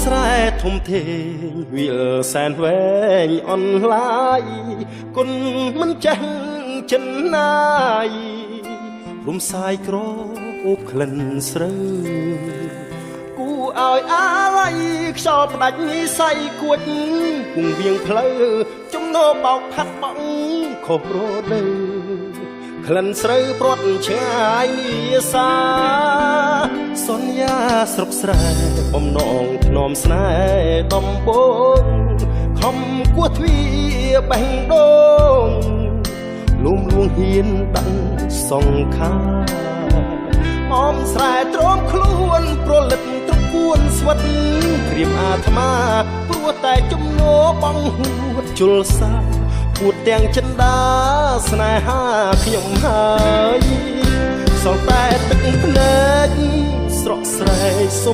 ស្រែធំធេងវាលសែនវែងអនឡាយគុណមិនចេះចិនណាយរំសាយក្រអូបក្លិនស្រូវគូឲ្យអាល័យខ្យល់ផ្ដាច់និស័យគួចគងវៀងផ្លូវចំណោបោកផាត់បងខុសរដូវក្លិនស្រូវព្រាត់ឆ្ងាយនីសាសន្យាស្រុកស្រែបំណងធ្នមស្នេហ៍ដំបងខំគោះទ្វាបេះដូងលូមលួងហ៊ានដឹងសង្ខាអមស្រែទ្រាំខ្លួនប្រលិតត្រកួនស្វិតក្រៀមអាត្មាព្រោះតែជំនោបងហួតជលសាពួតទាំងចិន្តាស្នេហាខ្ញុំហើយសល់តែទឹកភ្នែកស្រក់ស្រែកសុំ។